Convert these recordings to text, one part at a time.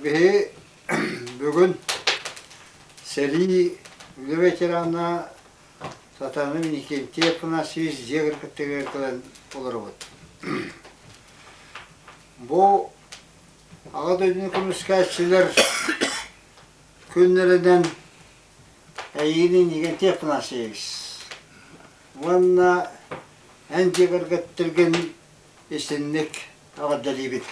Биһи бүгүн сэрии үлэ ветерана Сатана Иннокентий Афанасьевич дьиэ кэргэттэригэр кэлэн олоробут. Бу Аҕа дойдуну көмүскээччилэр күннэринэн эйиигин Иннокентий Афанасьевич уонна эн дьиэ кэргэттэргин итинник эҕэрдэлиибит.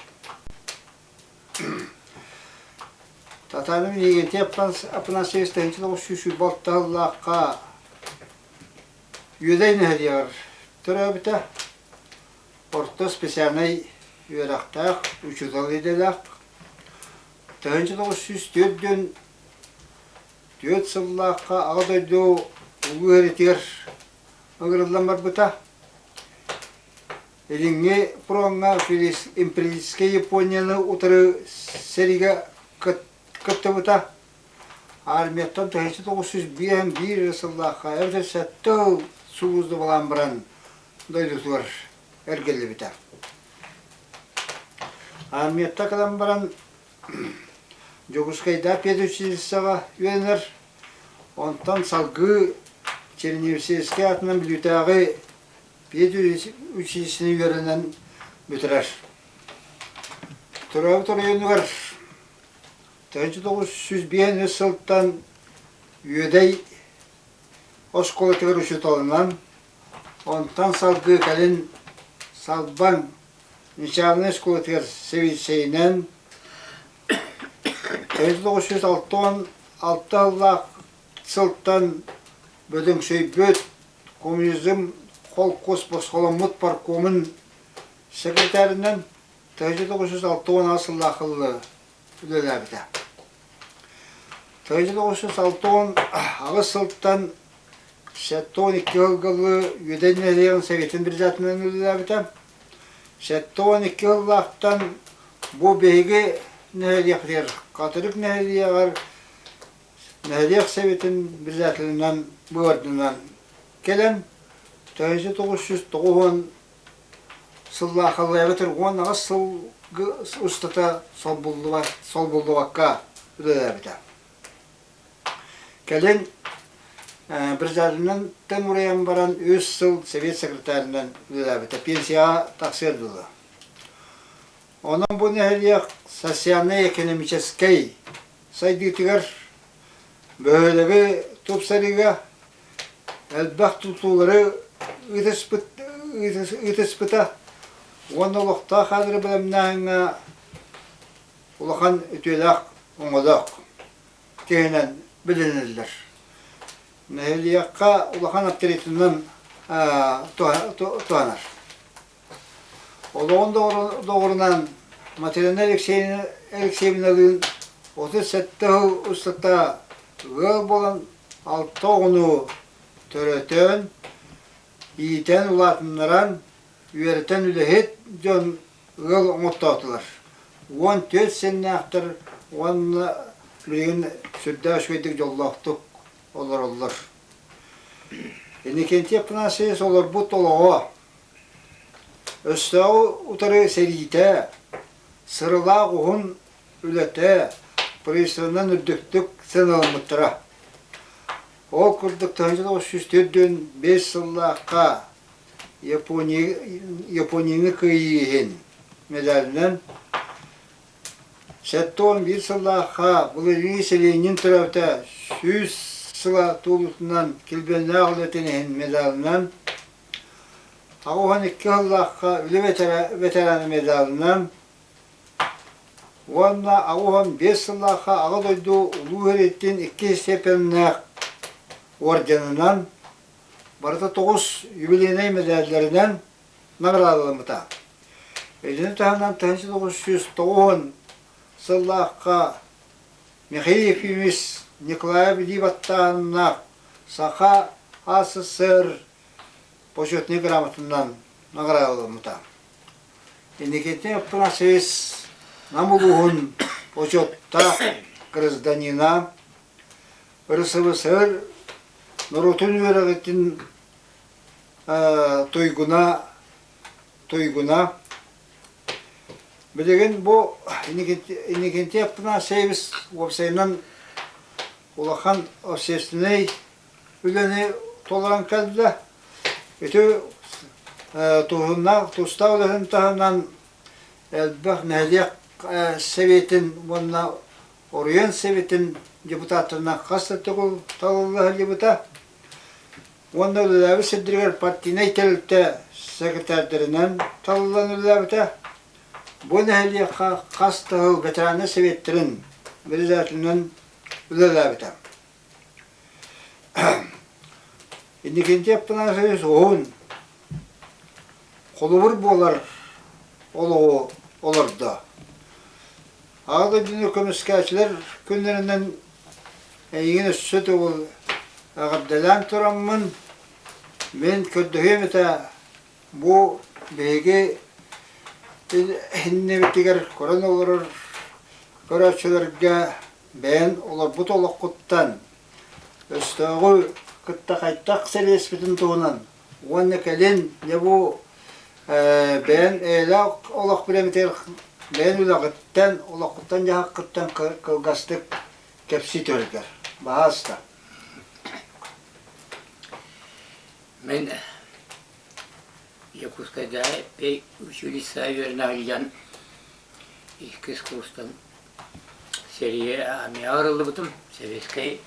Татарин Иннокентий Афанасьевич 1926 сыллаахха Үөдэй нэһилиэгэр төрөөбүтэ. Орто специальнай үөрэхтээх, учуутал идэлээх. 1944 сыллаахха Аҕа дойду Улуу Эритигэр ыҥырыллан барбыта. Илиҥҥи фроҥҥа империалистическай Японияны утары сэриигэ кыттыбыта. Армияттан 1951 сыллаахха эбэтэр сэттэ сыл сулууспалаан баран дойдутугар эргиллибитэ. Армияттан кэлэн баран Дьокуускайдаах педучилищеҕа үөрэнэр, онтон салгыы Черниговскай аатынан Бүлүүтээҕи педучилищены үөрэнэн бүтэрэр. Төрөөбүт оройуонугар 1905 сылтан Үөдэй оскуолатыгар учууталынан, онтон салгыы кэлин Салбаҥ начальнай оскуолатыгар сэбиэдиссэйинэн, 1966 сыллаах сылтан бөдөҥсөйбүт Коммунизм холкуос босхоломмут паркомун секретарынан 1968 сыллаах үлэлээбитэ. 1968 сылтан 72 сылга Үөдэй нэһилиэгин Советын председателинэн үлэлээбитэ. 72 сыллаахтан бу биһиги нэһилиэкпитигэр Хатырык нэһилиэгэр нэһилиэк Советын председателинэн быыбардынан кэлэн 1990 сыллаах эбэтэр 18 сыл устата солбуллубакка үлэлээбитэ. Кэлин председателинэн уурайан баран үс сыл совет секретарынан үлэлээбитэ, пенсияҕа тахсыар дылы. Онон бу нэһилиэк социальнай-экономическай сайдыытыгар бөһүөлэги тупсарыыга элбэх тутуулары ыытыспыта уонна олохтоох кадры бэлэмнээһиҥҥэ улахан үтүөлээх оҥолоох киһинэн билиниллэр. Нэһилиэккэ улахан авторитетынан туһанар. Олоҕун доҕорунан Матрена Алексеевналыын 37 сыл устата ыал буолан алта оҕону төрөтөн, иитэн улаатыннаран, үөрэтэн үлэһит дьон ыал оҥоттоотулар. 14 сэннээхтэр уонна билигин сүрдээх үчүгэйдик дьоллоохтук олороллор. Иннокентий Афанасьевич олорбут олоҕо Өстөөҕү утары сэриитэ, сыралаах уһун үлэтэ правительствонан үрдүктүк сыаналаммыттара. Ол курдук 1945 сыллаахха Японияны кыайыы иһин медалынан 71 сыллаахха Владимир Ленин төрөөбүтэ 100 сыла туолуутунан килбиэннээх үлэтин иһин медалынан 82 сыллаахха үлэ ветерана медалынан уонна 85 сыллаахха Аҕа дойду Улуу сэриитин иккис степеннээх орденынан барыта тоҕус юбилейнай мэдээллэринэн наҕараадаламмыта. Итини таһынан 1990 сыллаахха Михаил Ефимович Николаев илии баттааһыннаах Саха АССР Почетнай грамотатынан наҕараадаламмыта. Инникитин Афанасьевич Нам улууһун бочуоттаах гражданина, РСФСР норуотун үөрэҕитин туйгуна, туйгуна, Билигин бу Иннокентий Афанасьевич уопсайынан улахан общественнай үлэни толорон кэллэ. Ити туһуннаах тустаах үлэтин таһынан элбэх нэһилиэк сэбиэтин уонна оройуон сэбиэтин депутаттарынан хас да төгүл талылла сылдьыбыта. Уонна үлэлээбит сирдэригэр партийнай тэрилтэ секретардарынан талыллан үлэлээбитэ. Бу нэһилиэккэ хас да сыл ветераннар сэбиэттэрин председателинэн үлэлээбитэ. Иннокентий Афанасьевич уһун, холобур буолар олоҕу олордо. Аҕа дойдуну көмүскээччилэр күннэринэн эйигин өссө төгүл эҕэрдэлээн тураммын, мин көрдөһүөм этэ бу биһиги иннибитигэр көрөн олорор көрөөччүлэргэ бэйэн олорбут олоххуттан өстөөҕү кытта хайдах сэлиэспитин туһунан уонна кэлин дьэ бу бэйэн эйэлээх олох бириэмэтигэр бэйэн үлэҕиттэн, олоххуттан-дьаһаххыттан кылгастык кэпсии түһэргэр. Баһааста. Мин Дьокуускайдааҕы училищеҕа үөрэнэ сылдьан иккис курстан сэрии армияҕа ырыллыбытым, Советскай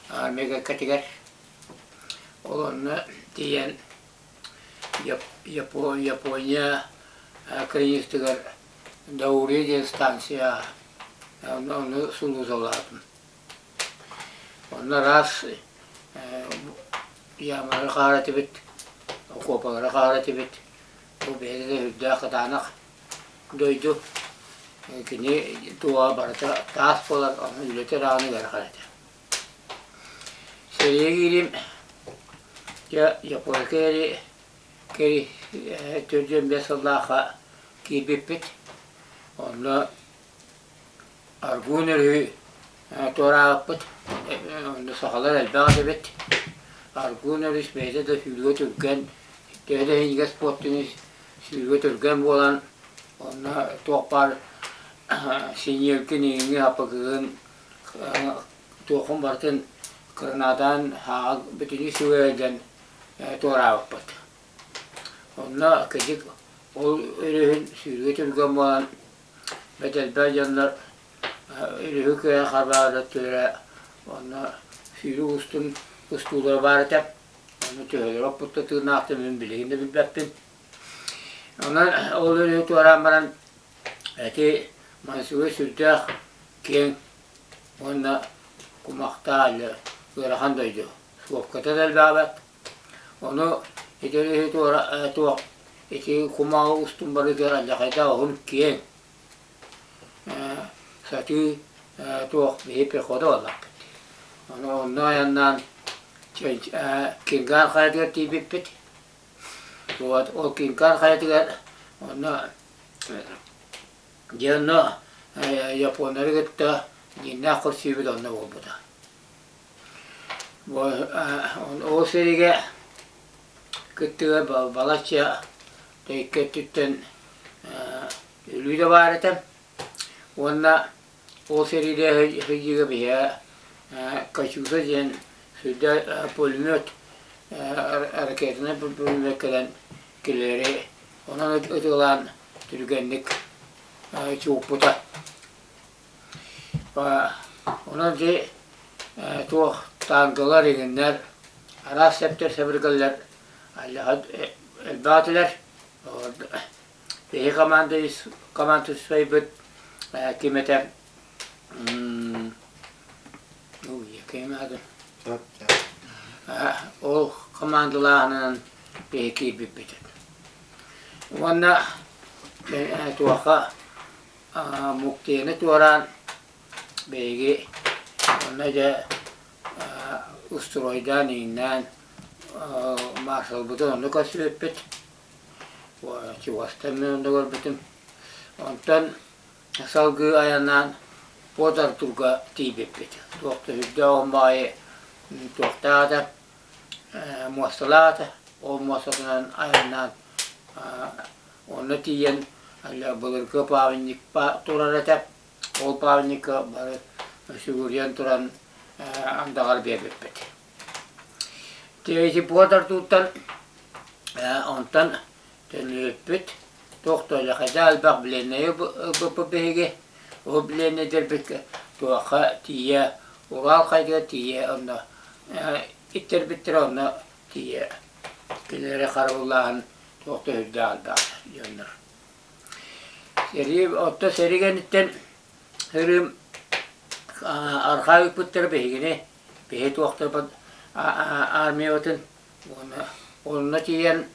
армия кэккэтигэр. Ол онно тиийэн Япония крейсеригэр Даурия диэн станция онно сулуусалаатым. Онно араас ямалары хаара этибит, окуопалары хаара этибит. Бу бэйэтэ да үрдээх кытаанах дойду. Кини туоҕа барыта таас буолар, онон үлэтэ даҕаны ыарахан этэ. Сэриигэ киириим, дьэ Японскай кэри 45 сыллаахха киирбиппит. Онно Аргун өрүһү туораабыппыт, онно сахалар элбэх этибит. Аргун өрүс бэйэтэ да сүүрүгэ түргэн, төһө да иһинигэс буолтун сүүрүгэ түргэн буолан, онно туох баар синьиэлкин, иҥиҥи, аппыкыгын, туоххун барытын кырынаатаан ааҕа бүтүннүү сүгэйдэн туораабыппыт. Онно кыдьык ол өрүһүн сүүрүгэ түргэн буолан Бэрт элбэх дьоннор өрүһү кыайан харбаабыт өттүлэрэ онно сүүрүк устун устуулара баар этэ. Ону төһөлөрө оппутта тыыннаахтын мин билигин да билбэппин. Онон ол өрүһү туораан баран эти Мансуга сүрдээх киэҥ уонна кумахтаах ыарахан дойду. Суопката да элбээбэт. Ону ити өрүһү туора туох ити кумаҕы устун барыытыгар алдьархайдаах уһун киэҥ сатыы туох биһи пехота буоллахпыт. Ону онно айаннаан Кирган хайатыгар тиийбиппит. Вот ол Кирган хайатыгар онно дьэ онно японнары кытта дьиҥнээх көрсүүбүт онно буолбута. Ол сэриигэ кыттыга балачча икки өттүттэн өлүү да баар этэ. Уонна ол сэриигэ сылдьыыга биһиэхэ Качуша диэн сүрдээх пулемет ракетанай пулемет кэлэн кинилэри онон ытыалаан түргэнник чугуппута. Онон ити туох танкалар иҥиннэр араас сэптэр сэбиргэллэр элбэх этилэр. Биһи командующайбыт ким этэ ол командалааһынынан биһи киирбиппит. Уонна туохха Муктияны туораан биһиги онно дьэ устуруойдаан иҥнээн маршалбытын онно көрсүбүппүт. Чугастан мин онно көрбүтүм. Онтон салгыы айаннаан Порт Артурга тиийбиппит. Туох да үрдээх омбаайы туохтаах этэ, муосталаах этэ. Ол муостатынан айаннаан онно тиийэн. Былыргы памятник турар этэ. Ол памятникка бары сүгүрүйэн туран андаҕар биэрбиппит. Ити буотартууттан онтон төннүбүппүт. Туох да хайда элбэх пленнэйи ылбыппыт биһиги. Ол пленнэйдэрбит туохха тиийэ Урал хайдыгар тиийэ онно иттэрбиттэрэ онно тиийэ кинилэри харабыллааһын туох да үрдээх элбэх дьоннор. Сэрии отто сэрии кэнниттэн сырыым арҕаа ыыппыттара биһигини биһи туохтарбыт армиябытын уонна онно тиийэн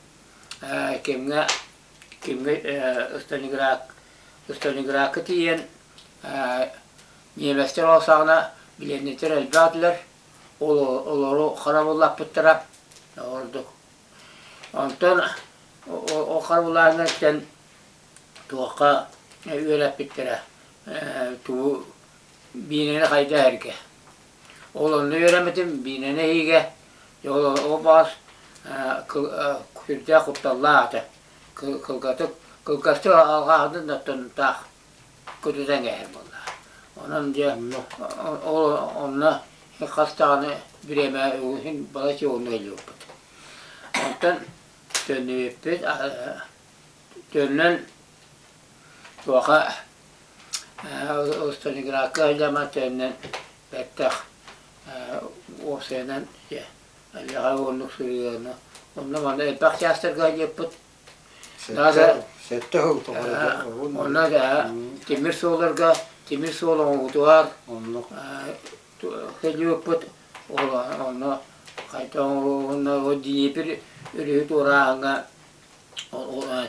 кимҥэ кимҥэ Сталинград Сталинградка тиийэн ньиэмэстэр ол саҕана билиэннэйтэр элбээтилэр ол олору харабыллаппыттара ордук Онтон ол харабылааһыҥҥа туохха үөрэппиттэрэ тугу биинэни хайда иһэргэ. Ол онно үөрэммитим биинэни иһиигэ ол ол баҕас сүрдээх кутталлаах этэ. Кылгатык кылгастык алҕааһынын да оттон таах көтүтэн кээһэр буолла. Онон дьэ ол онно хас даҕаны бириэмэ иһин балачча уһуннук илдьибиппит. Онтон төннүбүппүт, төннөн туоха Сталинградка сылдьаммар төннөн бэттэх уопсайынан элбэҕи уһуннук суруйууну онно манна элбэх чаастарга сылдьыппыт. Сэттэ сыл тухары Онно тимир суолларга тимир суол оҥоһуутугар сылдьыбыппыт. Ол онно хайдах оҥоруоҕунна Днепр өрүһү туорааһыҥҥа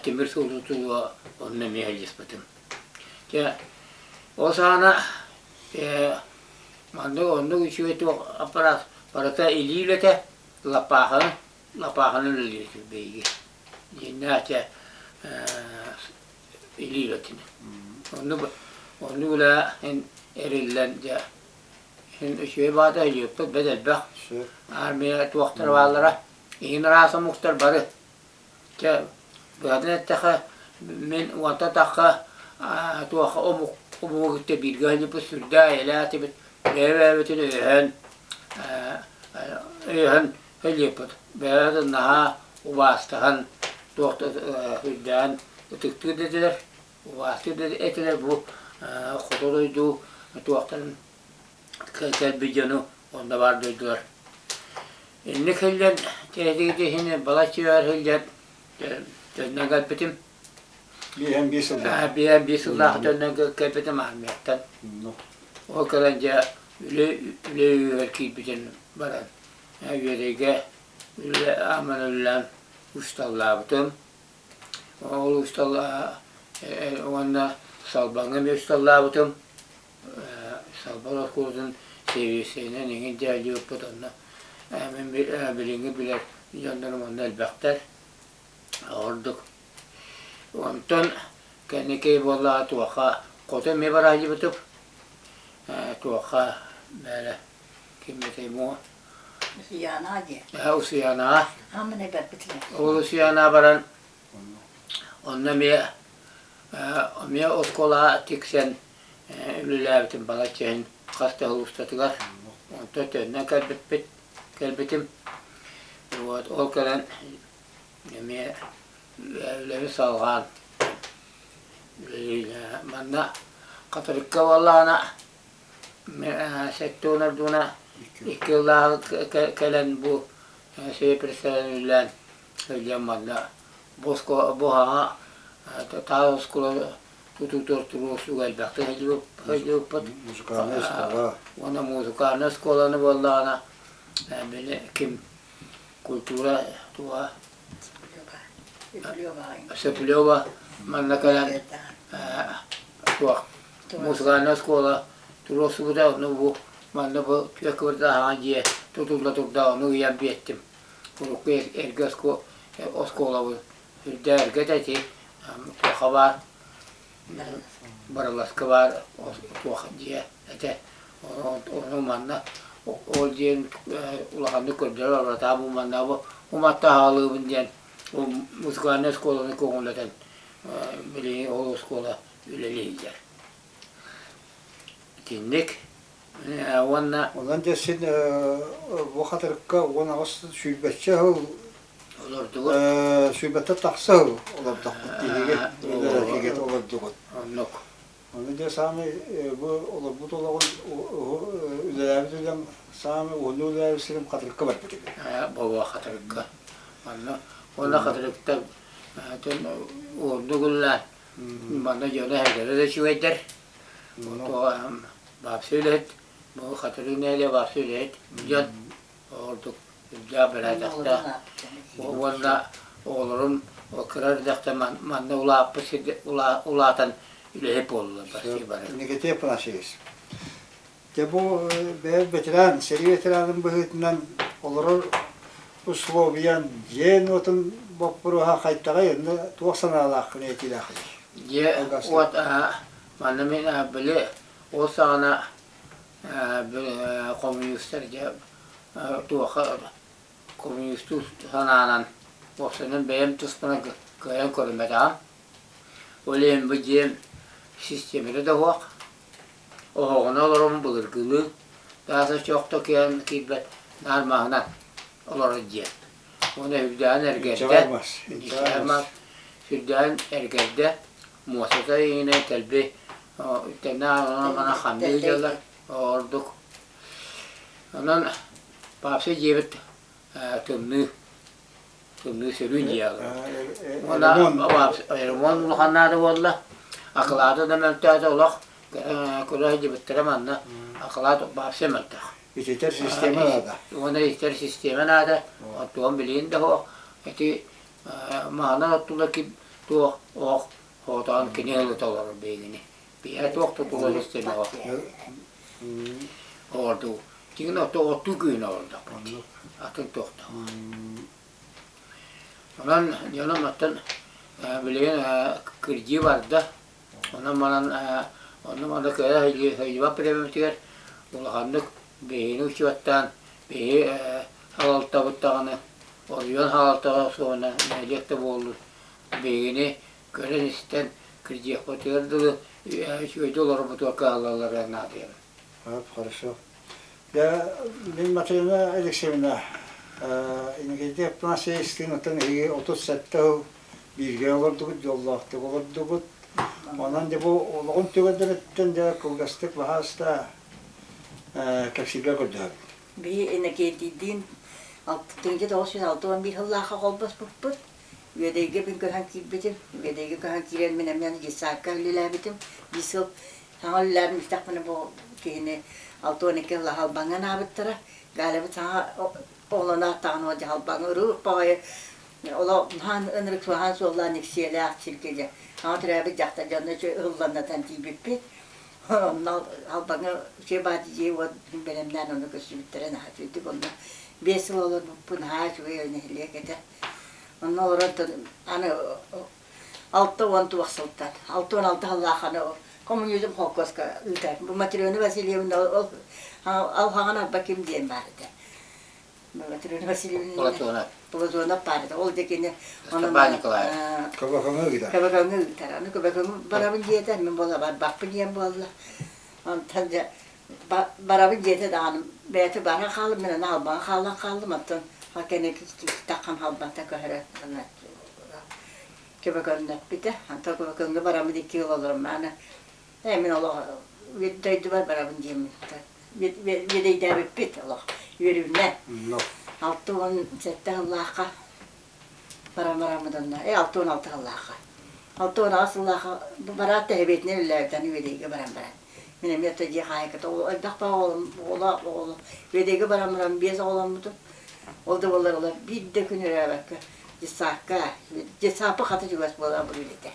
тимир суолу тутууга онно эмиэ сылдьыспытым. Дьэ ол саҕана маннык оннук үчүгэй туох аппараат барыта илии үлэтэ лаппааханы лаппааханы үлэлиир биһиги. Дьиҥнээх дьэ илии үлэтин. Оннук оннук үлэ эриллэн дьэ Үчүгэй баата өйүөппүт бэт элбэх. Армия туохтара бааллара. Иһин араас омуктар бары. Чэ, быһатын эттэххэ, мин уонта тахха туох омук омугу кытта бииргэ сылдьыбыт сүрдээх эйэлээх бэйэ-бэйэбитин өйөһөн өйөһөн сылдьыппыт. Бэйэбитин наһаа убаастаһан туох да сүрдээҕин ытыктыыр да этилэр. Убаастыыр да этилэр бу хоту дойду туохтарын кэлбит дьону онно баар дойдулар. Инник сылдьан тиһэтигит иһин балачча өр сылдьан төннөн кэлбитим. Биэһэн биир сыллаах. Биэһэн биир сыллаах төннөн кэлбитим армияттан. Ол кэлэн дьэ үлэ үлэ үөһүгэр киирбитим баран үөдэйгэ үлэ ааман үлэлээн усталлаабытым. Ол устал уонна Салбаҥҥа эмиэ усталлаабытым. Салбаҥ оскуолатын сэбиэссэйинэн эҥин дьээдьибиппит онно мин билиҥҥи билэр дьоннорум онно элбэхтэр. Ордук. Онтон кэнники буоллаҕа туохха хоту эмиэ бараадьыбытым. Туохха бээрэ ким этэй муо Усуйаанаҕа диэ. Усуйаанаҕа. Аамын эбэрбитинэ. Ол Усуйаанаҕа баран онно эмиэ эмиэ оскуолаҕа тиксэн үлэлээбитим балачча иһин хас да сыл устатыгар. Онтон төннөн кэлбиппит кэлбитим. Вот ол кэлэн эмиэ үлэбин салҕаан манна Хатырыкка буоллаҕына Сэттэ ордуна икки сыллааҕы кэлэн бу сэбиэппэристэрин үлэлээн сылдьан манна бу бу хаҥа таас оскуола тутуутугар туруорсууга элбэхтик сылдьыбыппыт. Музыкальная школа. Уонна музыкальнай оскуоланы буоллаҕына били ким культура туга Сеплева манна кэлэн туох Музыкальнай оскуола туруорсубута, ону бу манна бу түөрт кыбартаалаах дьиэ тутулла турда, ону ыйан биэртим. Урукку эргэ оскуолабыт үрдэ эргэ да ити туохха баар, Барыласка баар туох дьиэ этэ. Ону манна ол дьиэн улаханнык көрдөрөр уратаа бу манна бу уматта аҕалыыбын диэн музыкальнай оскуоланы көҥүллэтэн. Билигин ол оскуола үлэлии сылдьар. Итинник уонна Онон дьэ син бу хатырыкка 18 сүүрбэччэ сыл олордугут. Сүүрбэттэн тахса сыл олордохпут тиһиги үлэлэргит олордугут. Оннук. Ону дьэ саамай бу олорбут олоҕун үлэлээбит үлэм саамай уһуннук үлэлээбит сирим Хатырыкка барбыт эбит. Бобо Хатырыкка. Онно уонна Хатырыктан уһуннук үлэлээн манна дьоно эһэлэрэ да үчүгэйдэр. Баапсы үлэһит, бу Хатырык нэһилиэ баапсы үлэһит дьон ордук үрдээх бэрээдэктээх уонна оҕолорум кыра эрдэхтэн манна улааппыт сиргэ улаатан үлэһит буоллулар бары. Никита Афанасьевич, дьэ бу бэйэ ветеран, сэрии ветеранын быһыытынан олорор условиян дьиэн уотун боппуруоһа хайдаҕый, онно туох санаалааххын этиилээххиний? Дьиэ уот манна мин били ол саҕана коммунистар дьэ туохха коммунистуу санаанан уопсайынан бэйэм туспунан кыайан көрүммэтэҕим. Ол иһин бу дьиэм систиэмэтэ да суох, оһоҕуна олоробун былыргылыы, тааса чох да кыайан киирбэт наар маһынан олорор дьиэ. Уонна үрдээн эргэрдэ, сүрдээн эргэрдэ, муостата иҥинэ тэлби Тэнэ онон-манан хамныы сылдьаллар ордук. Онон Папса дьиэбит тымныы, тымныы сөрүүн дьиэ Уонна ремонт улахан наада буолла. Акылаата да мөлтөөтө олох көрө сылдьыбыттара манна. Акылаат вообще мөлтөх. Ититэр система наада. Уонна ититэр система наада. Оттуон билигин да суох. Ити маһынан оттулар туох оһох Хотоон кини ылыта олорор биһигини. Биһиэхэ туох да тула систиэмэ Оҕордуу. Тигин ото оттуу күүһүн оҕордохпут. Атын туох да. Онон дьонум оттон билигин кырдьыы барда. Онон манан онно манна кыайа сылдьыбат бириэмэбитигэр улаханнык биһигини учуоттаан биһи салалтабыт даҕаны оройуон салалтата суоҕуна нэһилиэк да буоллун Биһигини көрөн-истэн кырдьыахпытыгар дылы үчүгэйдик олорбутугар кыһаллаллара наадыйабын. Хорошо. Я мин Матрена Алексеевна Иннокентий Афанасьевичтыын оттон эһиги 37 сыл бииргэ олордугут, дьоллоохтук олордугут. Онон дьэ бу олоҕун түгэннэриттэн дьэ кылгастык баһааста кэпсииргэ көрдөһөбүн. Биһи Иннокентийдиин 1961 сыллаахха холбоспуппут. Үөдэйгэ мин көһөн киирбитим. Үөдэйгэ көһөн киирэн мин эмиэ детсадка үлэлээбитим. Биир сыл саҥа үлэлээбин истэхпинэ бу киһини 62 сыл Халбаҥҥа анаабыттара. Галябыт саҥа оҕолоноот даҕаны ол Халбаҥҥа ырыых баҕайы олох хаан ынырык суоһаан суоллаан никсиэлээх сиргэ дьэ саҥа төрөөбүт дьахтар дьонно ыһылланнатан тиийбиппит. Онно Халбаҥҥа үчүгэй баҕайы дьиэ-уот бэлэмнээн онно көрсүбүттэрэ наһаа үчүгэйдик онно 5 сыл олорбуппун наһаа үчүгэй нэһилиэк этэ. Онно олорон аны 60 туох сылтан, 66 сыллаах аны коммунизм холкуоска ыытар. Бу Матрена Васильевна ол ол хаҥан арба ким диэн баар этэ. Матрена Васильевна Платонов. Платонов баар этэ. Ол дьэ Степан Николаевич. Көбөкөҥө ыытар. Көбөкөҥө ыытар. Аны Көбөкөҥө барабын диэтэ, мин буола барбаппын диэн буолла. Онтон дьэ барабын диэтэ даҕаны бэйэтэ бара хааллым, мин аны албаҕа хаалан хааллым, оттон кэнники таххан халбата көһөрө көбөкөннөппүтэ. Онтон Көбөкөҥҥө бараммын икки ыал олором аны ээ мин олох дойдубар барабын диэммин үөдэйдээбиппит олох үөрүүнэн. 67 сыллаахха баран бараммыт онно ээ 66 сыллаахха 68 сыллаахха бараат тэһэбиэтинэн үлэлээбитэ аны Үөдэйгэ баран баран Мин эмиэ то дьиэ хаһаайката элбэх оҕолом оҕолоох оҕолом Үөдэйгэ баран баран биэс оҕоломмутум. Ол да буоллар олор биир да күн өрөөбөккө детсадка детсадпа хата чугас буолар бу үлэтэ.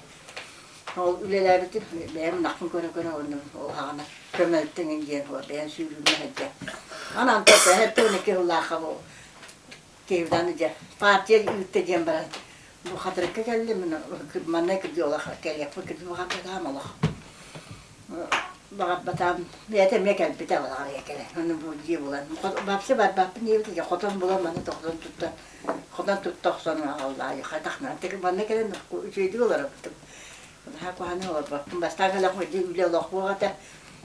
Ол үлэлээбитим бэйэм ынахпын көрө-көрө онно ол аҕана көмөлтөҥүн диэн буол бэйэм сүүрүүмэ сылдьан. Анан 72 сыллаахха бу киһибитаны дьэ партия ыытта диэн баран бу хатырыкка кэллим манна кырдьы олох кэлиэхпит кырдьы баҕарбатаам олох баҕарбатаам бэйэтэ эмиэ кэлбитэ олоҕор кэлэн ону бу дьиэ булан вообще барбаппын диэбит хотон булан манна хотон тутта хотон тутта охсон аҕаллаайы хайдах манна кэлэн үчүгэйдик олоробут. Наһаа куһаҕаны олорбоппун. Бастаан кэлэх үлэ олох буох этэ.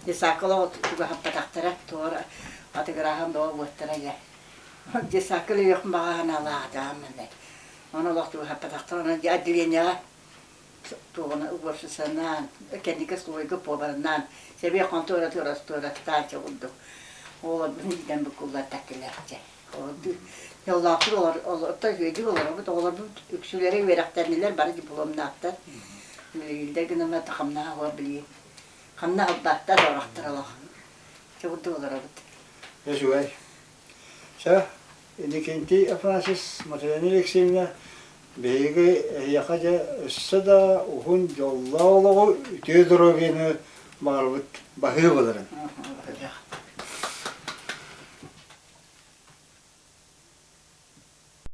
Десакка олох чугаһаппатахтара, туора атыгырааһын бөҕө буоттара дьэ. Десакка үлэлиэхпин баҕа санаалаах манна. Ону олох чугаһаппатахтара. Онон отделениеҕа туоҕуна уборщицанаан, кэнники слойга поварнаан, сэбиэ хонтуора туорастаан чэ курдук. Оҕолорбун иитэн буккуллар дьэ. Дьоллоохтук олор үчүгэйдик олоробут. Оҕолорбут үксүлэрэ үөрэхтэннилэр, бары дипломнаахтар. Үлэлииллэр гынан хамнаһа оҕо билигин. Хамнаһ ылбаттар, орохтор олох. Чэ курдук олоробут. Үчүгэй. Чэ, Иннокентий Афанасьевич, Матрена Алексеевна, биһиги эһиэхэ дьэ өссө да уһун дьоллоох олоҕу, үтүө доруобуйаны баҕарабыт баһыы боларын.